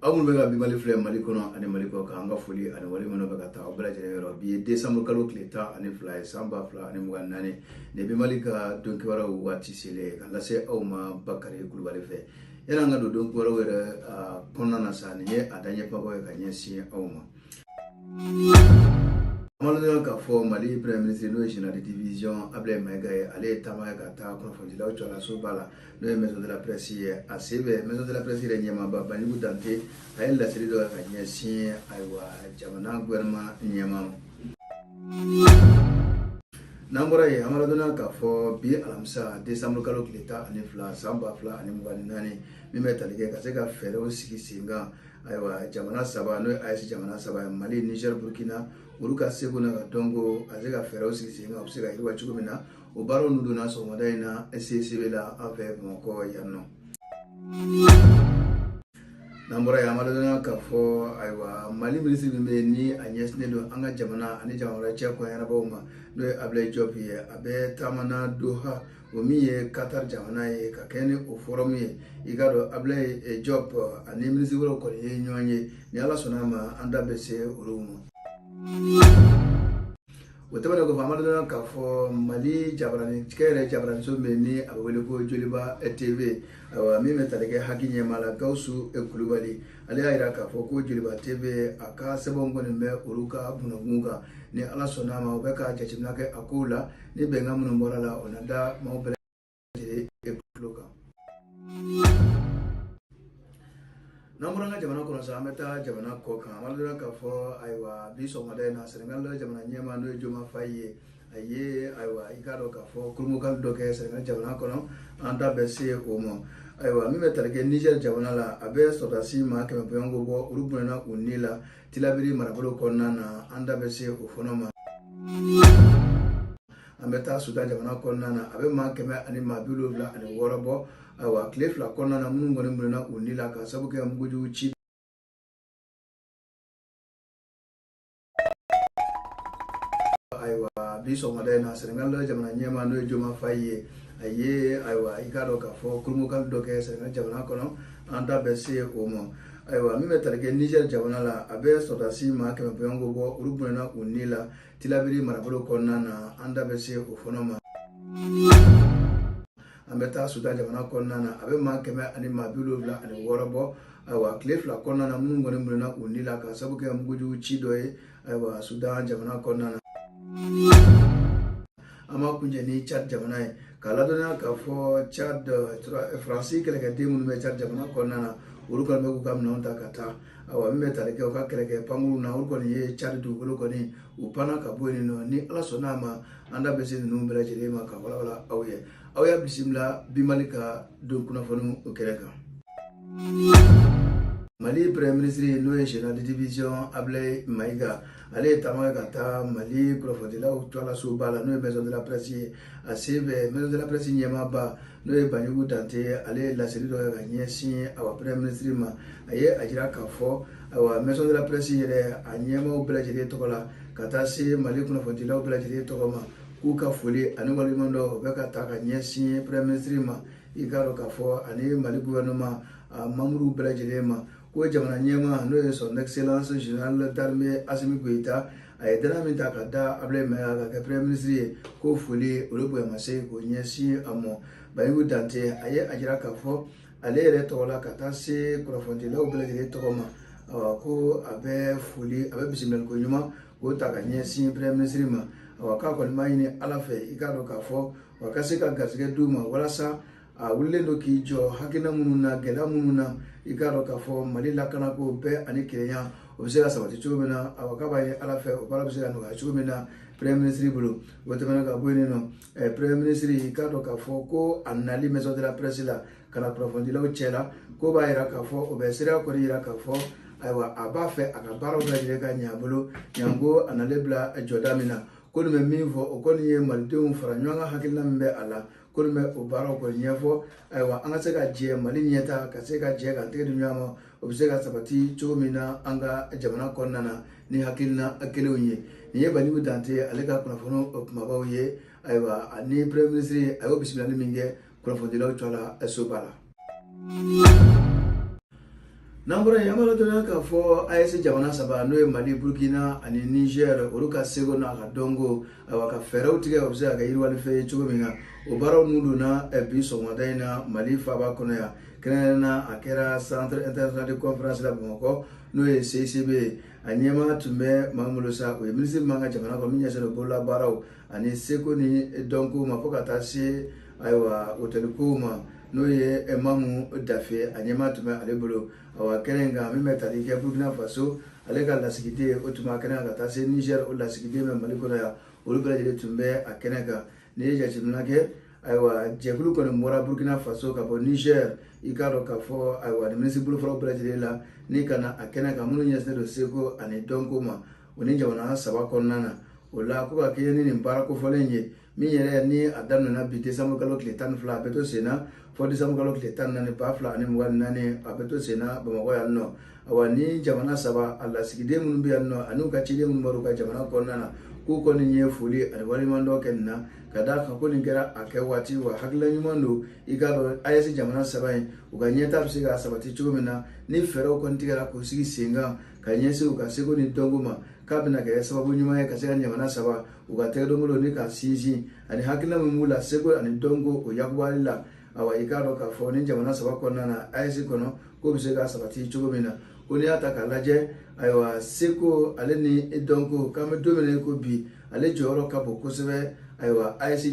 Aw minnu bɛ ka Bi Mali filɛ Mali kɔnɔ ani Mali kɔ kan, an ka foli ani waleɲumandɔn bɛ ka taa aw bɛɛ lajɛlen yɔrɔ. Bi ye décembre kalo tile 12 ye, san 2024. Nin Bi Mali ka don kibaruyaw waati selen ka lase aw ma Bakari Kulubali fɛ. Yanni an ka don don kibaruyaw yɛrɛ kɔnɔna na sa, nin ye a daɲɛ kumabaw ye ka ɲɛsin aw ma. An k'a fɔ Mali premier ministre, n'o ye général de division Ablaye Mayiga ye, ale ye taama kɛ ka taa kunnafonidilaw cɔlasoba la, n'o ye maison de la presse ye. A sen fɛ, maison de la presse yɛrɛ ɲɛmaaba Banjugu Dante, a ye laseli dɔ kɛ ka ɲɛsin, ayiwa, jamana gouvernement ɲɛmaa ma. N'an bɔra yen, an b'a ladɔnniya k'a fɔ bi alamisa décembre kalo tile 12, san 2024, min bɛ tali kɛ ka se ka fɛɛrɛw sigi sen kan, ayiwa, jamana saba, n'o ye AES jamana saba ye, Mali, Niger, Burkina, olu ka seko n'a ka dɔnko ka se ka fɛɛrɛw sigi sen kan, u bɛ se ka yiriwa cogo min na. O baaraw ninnu donna sɔgɔmada in na CCB la an fɛ Bamakɔ yan nɔ. N'an bɔra yen, an b'a ladɔnniya k'a fɔ, ayiwa, Mali minisiri min bɛ yen ni a ɲɛsinnen don an ka jamana ani jamana wɛrɛ cɛ koɲɛnabɔw ma, n'o ye Ablaye Diop ye, a bɛ taama na Doha, o min ye Qatar jamana ye, ka kɛɲɛ ni o forum ye. I k'a dɔn, Ablaye Diop ani minisiri wɛrɛw kɔni ye ɲɔgɔn ye. Ni Ala sɔnna a ma, an da bɛ se olu ma. O tɛmɛnen kɔfɛ, an b'a dɔn k'a fɔ Mali jabarani kɛyɛrɛ jabaraniso min ni a bɛ wele ko Joliba TV, ayiwa, min bɛ tali kɛ haki ɲɛmaa la, Gawusu Kulubali, ale y'a jira k'a fɔ ko Joliba TV a ka sɛbɛnw kɔni bɛ olu ka bunakun kan. Ni Ala sɔnna a ma, u bɛ ka jateminɛ kɛ a kow la. Ni bɛnkan minnu bɔra la, o na da maaw bɛɛ lajɛlen tulo kan. N'an bɔra an ka jamana kɔnɔ sa, an bɛ taa jamana kɔ kan. An b'a dɔn k'a fɔ, ayiwa, bi sɔgɔmada in na, Senegal jamana ɲɛmaa, n'o ye Diomaye Faye ye, a ye, ayiwa, i k'a dɔn k'a fɔ kurunbonkari dɔ kɛ Senegal jamana kɔnɔ. An da bɛ se o ma. Ayiwa, min bɛ tali kɛ Niger jamana la, a bɛ sɔrɔdasi maa 100 bɔɲɔgɔnko bɔ, olu bɔnɛna u ni la Tilaberi marabolo kɔnɔna na. An da bɛ se o fana ma. An bɛ taa Sudan jamana kɔnɔna na, a bɛ maa 176 bɔ, ayiwa, tile 2 kɔnɔna na, minnu kɔni bɔnɛna u ni la ka sababu kɛ mugujugu ci. Ayiwa, bi sɔgɔmada in na, Senegal jamana ɲɛmaa, n'o ye Diomaye Faye ye, a ye, ayiwa, i k'a dɔn k'a fɔ kurunbonkari dɔ kɛ Senegal jamana kɔnɔ. An da bɛ se o ma. Ayiwa, min bɛ tali kɛ Niger jamana la, a bɛ sɔrɔdasi maa 100 bɔɲɔgɔnko bɔ, olu bɔnɛna u ni la Tilaberi marabolo kɔnɔna na. An da bɛ se o fana ma. An bɛ taa Sudan jamana kɔnɔna na, a bɛ maa 176 bɔ, ayiwa, tile 2 kɔnɔna na, minnu kɔni bɔnɛna u ni la ka sababu kɛ mugujugu ci dɔ ye, ayiwa, Sudan jamana kɔnɔna na. An b'a kuncɛ ni Tchad jamana ye, k'a ladɔnniya k'a fɔ Tchad, Faransi kɛlɛkɛden minnu bɛ Tchad jamana kɔnɔna na, olu kɔni bɛ k'u ka minɛnw ta ka taa. Ayiwa, min bɛ tali kɛ u ka kɛlɛkɛ pankurun na, olu kɔni ye Tchad dugukolo kɔni u panna ka bɔ yen nɔ. Ni Ala sɔnna a ma, an da bɛ se ninnu bɛɛ lajɛlen ma ka walawala aw ye. Aw y'a bisimila Bi Mali ka don kunnafoniw o kɛnɛ kan. Mali premier ministre, n'o ye général de division Ablaye Mayiga, ale ye taama kɛ ka taa Mali kunnafonidilaw tɔgɔlasoba la, n'o ye maison de la presse ye. A sen fɛ, maison de la presse ɲɛmaaba, n'o ye Banjugu Dante ye, ale ye laseli dɔ kɛ ka ɲɛsin, awa, premier ministre ma. A ye a jira k'a fɔ, ayiwa, maison de la presse yɛrɛ a ɲɛmaaw bɛɛ lajɛlen tɔgɔ la, ka taa se Mali kunnafonidilaw bɛɛ lajɛlen tɔgɔ ma, k'u ka foli ani waleɲumandɔn o bɛ ka ta ka ɲɛsin premier ministre ma, i k'a dɔn k'a fɔ ani Mali gouvernement a membre bɛɛ lajɛlen ma, ko jamana ɲɛmaa, n'o ye son excellence général d'armée Assimi Goïta, a ye danaya min ta ka da Ablaye Mayiga ka kɛ premier ministre ye, ko foli olu bonyamasegin k'o ɲɛsin a ma. Banjugu Dante, a ye a jira k'a fɔ ale yɛrɛ tɔgɔ la, ka taa se kunnafonidilaw bɛɛ lajɛlen tɔgɔ ma, ayiwa, ko a bɛ foli, a bɛ bisimilaliko ɲuman k'o ta ka ɲɛsin premier ministre ma. Ayiwa, k'a kɔni b'a ɲini Ala fɛ, i k'a dɔn k'a fɔ wa ka se ka garisɛgɛ d'u ma, walasa a wulilen don k'i jɔ hakilina minnu na, gɛlɛya minnu na, i k'a dɔn k'a fɔ Mali lakanako bɛɛ ani kelenya o bɛ se ka sabati cogo min na. Awa, k'a b'a ɲini Ala fɛ, o baara bɛ se ka nɔgɔya cogo min na premier ministre bolo. O tɛmɛnen ka bɔ yen nɔ, premier ministre, i k'a dɔn k'a fɔ ko a nali maison de la presse la ka na kunnafonidilaw cɛ la, ko b'a jira k'a fɔ o bɛ sira kɔni jira k'a fɔ, ayiwa, a b'a fɛ a ka baaraw bɛɛ lajɛlen ka ɲɛ a bolo. Ɲanko a nalen bila jɔda min na, ko nin bɛ min fɔ, o kɔni ye malidenw fara ɲɔgɔn kan hakilina min bɛ a la, ko nin bɛ o baaraw kɔni ɲɛfɔ. Ayiwa, an ka se ka jɛ Mali ɲɛta, ka se ka jɛ ka tɛgɛ di ɲɔgɔn ma, o bɛ se ka sabati cogo min na an ka jamana kɔnɔna na ni hakilina kelenw ye. Nin ye Banjugu Dante ale ka kunnafoni kumabaw ye. Ayiwa, ani premier ministre a y'o bisimilali min kɛ kunnafonidilaw cɔ la soba la. N'an bɔra yen, an b'a ladɔnniya k'a fɔ AES jamana saba, n'o ye Mali, Burkina ani Niger, olu ka seko n'a ka dɔnko, ayiwa, ka fɛɛrɛw tigɛ, o bɛ se ka kɛ yiriwalifɛn ye cogo min na, o baaraw nun donna bi sɔgɔmada in na Mali faaba kɔnɔ yan. Kɛrɛnkɛrɛnnenya na, a kɛra Centre international de conférence la Bamakɔ, n'o ye CICB ye. A ɲɛmaa tun bɛ maa min bolo sa, o ye minisiri min b'an ka jamana kɔnɔ min ɲɛsinnen don bololabaaraw ani seko ni dɔnko ma, fo ka taa se, ayiwa, hôtel ma, n'o ye Mamu Dafe. A ɲɛmaa tun bɛ ale bolo. Awa, kɛnɛ in kan, min bɛ tali kɛ Burkina Faso, ale ka lasigiden, o tun b'a kɛnɛ kan, ka taa se Niger, o lasigiden bɛ Mali kɔnɔ yan, olu bɛɛ lajɛlen tun bɛ a kɛnɛ kan. N'i ye jateminɛ kɛ, ayiwa, jɛkulu kɔni bɔra Burkina Faso ka bɔ Niger, i k'a dɔn k'a fɔ, ayiwa, ni minisiri bolofaraw bɛɛ lajɛlen la ni ka na a kɛnɛ kan, minnu ɲɛsinnen don seko ani dɔnko ma o ni jamana saba kɔnɔna na. O la, ko ka kɛɲɛ ni nin baara kofɔlen ye, min yɛrɛ ni a daminɛna bi décembre kalo tile 12, a bɛ to sen na fɔ décembre kalo tile 14 2024, a bɛ to sen na Bamakɔ yan nɔ. Awa, ni jamana saba a lasigiden minnu bɛ yan nɔ ani u ka ciden minnu bɔra u ka jamana kɔnɔna na, k'u kɔni ye foli ani waleɲumandɔn kɛ nin na, ka d'a kan ko nin kɛra a kɛ waati wa hakilina ɲuman don. I k'a dɔn, AES jamana saba in, u ka ɲɛta bɛ se ka sabati cogo min na ni fɛɛrɛw kɔni tigɛra k'u sigi sen kan ka ɲɛsin u ka seko ni dɔnko ma, k'a bɛna kɛ sababu ɲuman ye ka se ka jamana saba u ka tɛgɛdɔnkolo ni ka sinsin ani hakilina min b'u la seko ani dɔnko o yakubali la. Awa, i k'a dɔn k'a fɔ ni jamana saba kɔnɔna na, AES kɔnɔ, k'o bɛ se ka sabati cogo min na, ko n'i y'a ta k'a lajɛ, ayiwa, seko ale ni dɔnko, k'an bɛ don min na i ko bi, ale jɔyɔrɔ ka bon kosɛbɛ, ayiwa, AES.